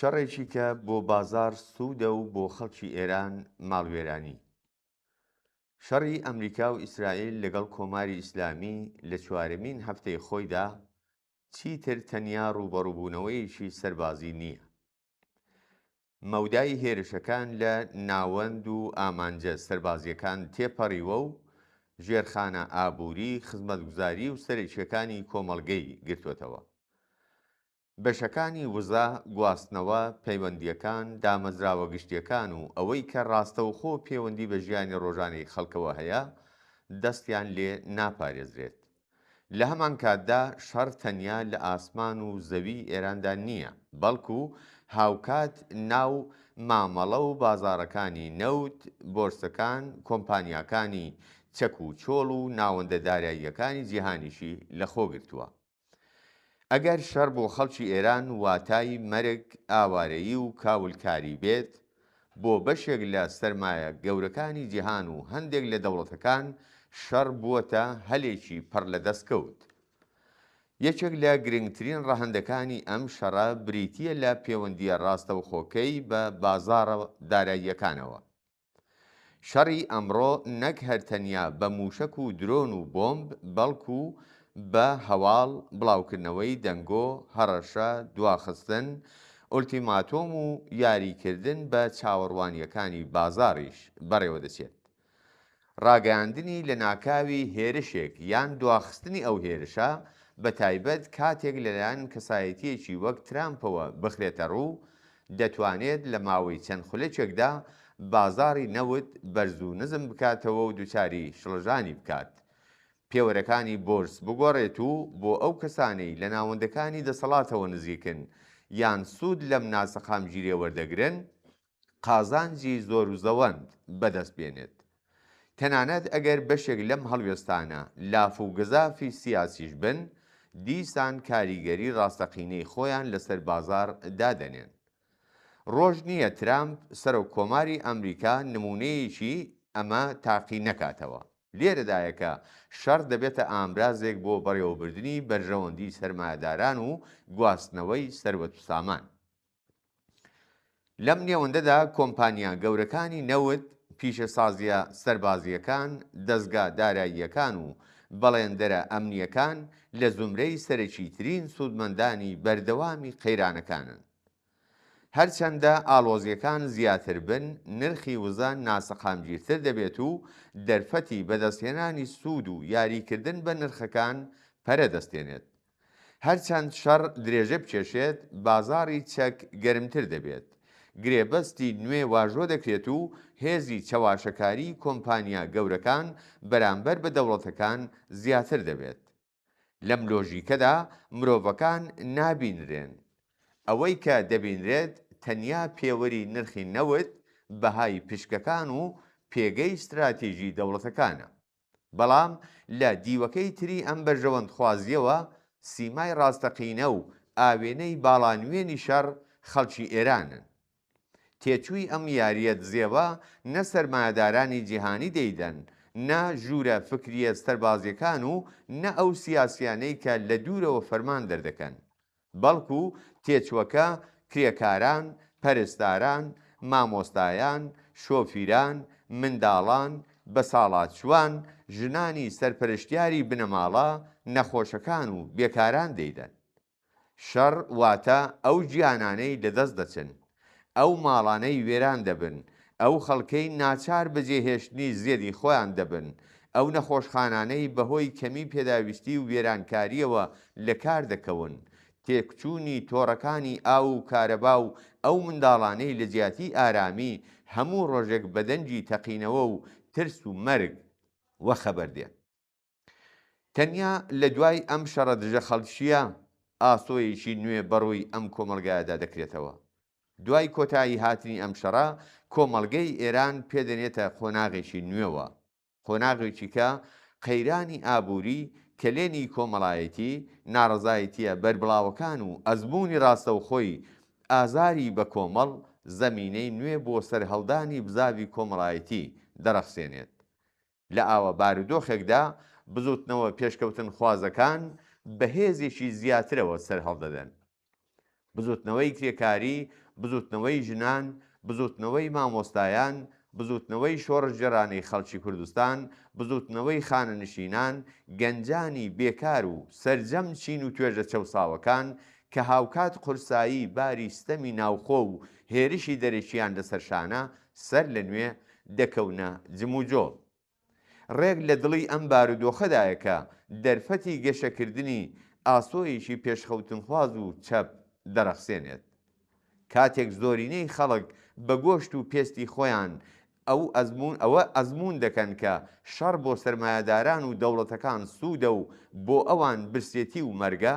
شەڕێکی کە بۆ بازاڕ سوودە و بۆ خەڵکی ئێران ماڵوێرانی. شەڕی ئەمریکا و ئیسرائیل لەگەڵ کۆماری ئیسلامی لە چوارەمین هەفتەی خۆیدا چیتر تەنیا ڕووبەڕووبوونەوەیەکی سەربازی نییە. مەودای هێرشەکان لە ناوەند و ئامانجە سەربازییەکان تێپەڕیوە و ژێرخانە ئابووری، خزمەتگوزاری و سەرەکییەکانی کۆمەڵگەی گرتووەتەوە. بەشەکانی وزە، گواستنەوە، پەیوەندییەکان، دامەزراوە گشتییەکان و ئەوەی کە ڕاستەوخۆ پێوەندی بە ژیانی ڕۆژانەی خەڵکەوە هەیە، دەستیان لێ ناپارێزرێت. لە هەمانکاتدا شەڕ تەنیا لە ئاسمان و زەویی ئێراندا نییە، بەڵکو هاوکات ناو مامەڵە و بازاڕەکانی نەوت، بۆرسەکان، کۆمپانیاکانی چەک و چۆڵ و ناوەندە داراییەکانی جیهانیشی لەخۆگرتووە. ئەگەر شەڕ بۆ خەڵکی ئێران واتای مەرگ، ئاوارەیی و کاولکاری بێت، بۆ بەشێک لە سەرمایە گەورەکانی جیهان و هەندێک لە دەوڵەتەکان شەڕ بووەتە هەلێکی پڕ لە دەستکەوت. یەکێک لە گرنگترین ڕەهەندەکانی ئەم شەڕە بریتییە لە پێوەندییە ڕاستەوخۆکەی بە بازاڕە داراییەکانەوە. شەڕی ئەمڕۆ نەک هەر تەنیا بە مووشەک و درۆن و بۆمب، بەڵکو بە هەواڵ، بڵاوکردنەوەی دەنگۆ، هەڕەشە، دواخستن، ئولتیماتۆم و یاریکردن بە چاوەڕوانییەکانی بازاڕیش بەڕێوەدەچێت. ڕاگەیاندنی لەناکاوی هێرشێک یان دواخستنی ئەو هێرشە، بەتایبەت کاتێک لەلایەن کەسایەتییەکی وەک ترامپەوە بخرێتەڕوو، دەتوانێت لە ماوەی چەند خولەکێکدا بازاڕی نەوت بەرز و نزم بکاتەوە و دوچاری شڵەژانی بکات، پێوەرەکانی بۆرس بگۆڕێت و بۆ ئەو کەسانەی لە ناوەندەکانی دەسەڵاتەوە نزیکن یان سوود لەم ناسەقامگیریە وەردەگرن، قازانجی زۆروزەوەند بەدەست بێنێت. تەنانەت ئەگەر بەشێک لەم هەڵوێستانە لاف و گزافی سیاسیش بن، دیسان کاریگەری ڕاستەقینەی خۆیان لەسەر بازاڕ دادەنێن. ڕۆژ نییە ترامپ سەرۆک کۆماری ئەمریکا نموونەیەکی ئەمە تاقی نەکاتەوە. لێرەدایە کە شەڕ دەبێتە ئامرازێک بۆ بەڕێوەبردنی بەرژەوەندی سەرمایەداران و گواستنەوەی سەروەت و سامان. لەم نێوەندەدا کۆمپانیا گەورەکانی نەوت، پیشەسازییە سەربازییەکان، دەزگا داراییەکان و بەڵێندەرە ئەمنییەکان لە زومرەی سەرەکیترین سوودمەندانی بەردەوامی قەیرانەکانن. هەرچەندە ئاڵۆزییەکان زیاتر بن، نرخی وزە ناسەقامگیرتر دەبێت و دەرفەتی بەدەستهێنانی سوود و یاریکردن بە نرخەکان پەرە دەستێنێت. هەرچەند شەڕ درێژە بکێشێت، بازاڕی چەک گەرمتر دەبێت، گرێبەستی نوێ واژۆ دەکرێت و هێزی چەواشەکاریی کۆمپانیا گەورەکان بەرامبەر بە دەوڵەتەکان زیاتر دەبێت. لەم لۆژیکەدا مرۆڤەکان نابینرێن. ئەوەی کە دەبینرێت تەنیا پێوەری نرخی نەوت، بەهای پشکەکان و پێگەی ستراتیژی دەوڵەتەکانە. بەڵام لە دیوەکەی تری ئەم بەرژەوەندخوازییەوە سیمای ڕاستەقینە و ئاوێنەی باڵانوێنی شەڕ خەڵکی ئێرانن. تێچووی ئەم یارییە دزێوە نە سەرمایەدارانی جیهانی دەیدەن، نە ژوورە فکرییە سەربازییەکان و نە ئەو سیاسییانەی کە لە دوورەوە فەرمان دەردەکەن. بەڵکو تێچووەکە کرێکاران، پەرستاران، مامۆستایان، شۆفیران، منداڵان، بەساڵاچووان، ژنانی سەرپەرشتیاری بنەماڵە، نەخۆشەکان و بێکاران دەیدەن. شەڕ واتە ئەو گیانانەی لەدەست دەچن، ئەو ماڵانەی وێران دەبن، ئەو خەڵکەی ناچار بە جێهێشتنی زێدی خۆیان دەبن، ئەو نەخۆشخانانەی بەهۆی کەمی پێداویستی و وێرانکارییەوە لەکار دەکەون، تێکچوونی تۆڕەکانی ئاو و کارەبا و ئەو منداڵانەی لە جیاتی ئارامی هەموو ڕۆژێک بە دەنگی تەقینەوە و ترس و مەرگ وەخەبەر دێن. تەنیا لە دوای ئەم شەڕە دژە خەڵکییە ئاسۆیەکی نوێ بەڕووی ئەم کۆمەڵگایەدا دەکرێتەوە. دوای کۆتایی هاتنی ئەم شەڕە، کۆمەڵگەی ئێران پێ دەنێتە قۆناغێکی نوێوە. قۆناغێکی کە قەیرانی ئابووری، کەلێنی کۆمەڵایەتی، ناڕەزایەتییە بەربڵاوەکان و ئەزموونی ڕاستەوخۆی ئازاری بەکۆمەڵ، زەمینەی نوێ بۆ سەرهەڵدانی بزاڤی کۆمەڵایەتی دەڕەخسێنێت. لە ئاوا بارودۆخێکدا بزوتنەوە پێشکەوتنخوازەکان بە هێزێکی زیاترەوە سەرهەڵدەدەن. بزوتنەوەی کرێکاری، بزوتنەوەی ژنان، بزوتنەوەی مامۆستایان، بزوتنەوەی شۆڕشگێڕانەی خەڵکی کوردستان، بزوتنەوەی خانەنشینان، گەنجانی بێکار و سەرجەم چین و توێژە چەوساوەکان کە هاوکات قورسایی باری ستەمی ناوخۆ و هێرشی دەرەکییان لەسەر شانە، سەر لە نوێ دەکەونە جموجۆڵ. ڕێک لە دڵی ئەم بارودۆخەدایە کە دەرفەتی گەشەکردنی ئاسۆیەکی پێشخەوتنخواز و چەپ دەڕەخسێنێت. کاتێک زۆرینەی خەڵک بە گۆشت و پێستی خۆیان ئەو ئەزموون ئەوە ئەزموون دەکەن کە شەڕ بۆ سەرمایەداران و دەوڵەتەکان سوودە و بۆ ئەوان برسێتی و مەرگە،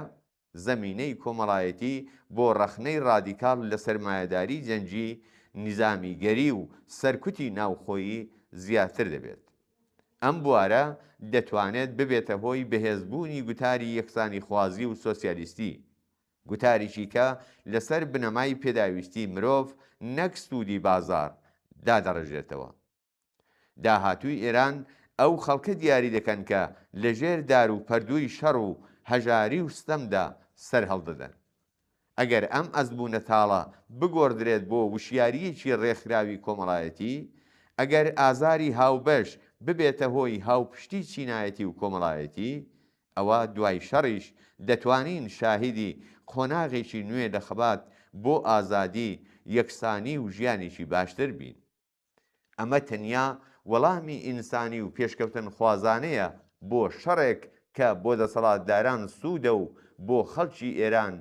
زەمینەی کۆمەڵایەتی بۆ ڕەخنەی ڕادیکاڵ لە سەرمایەداری جەنگی، نیزامیگەری و سەرکوتی ناوخۆیی زیاتر دەبێت. ئەم بوارە دەتوانێت ببێتە هۆی بەهێزبوونی گوتاری یەکسانیخوازی و سۆسیالیستی، گوتارێکی کە لەسەر بنەمای پێداویستی مرۆڤ نەک سوودی بازاڕ دادەڕێژرێتەوە. داهاتووی ئێران ئەو خەڵکە دیاری دەکەن کە لەژێر دار و پەردووی شەڕ و هەژاری و ستەمدا سەر هەڵدەدەن. ئەگەر ئەم ئەزموونە تاڵە بگۆڕدرێت بۆ وشیارییەکی ڕێکخراوی کۆمەڵایەتی، ئەگەر ئازاری هاوبەش ببێتە هۆی هاوپشتی چینایەتی و کۆمەڵایەتی، ئەوا دوای شەڕیش دەتوانین شاهیدی قۆناغێکی نوێ لە خەبات بۆ ئازادی، یەکسانی و ژیانێکی باشتر بین. ئەمە تەنیا وەڵامی ئینسانی و پێشکەوتنخوازانەیە بۆ شەڕێک کە بۆ دەسەڵاتداران سوودە و بۆ خەڵکی ئێران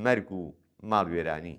مەرگ و ماڵوێرانی.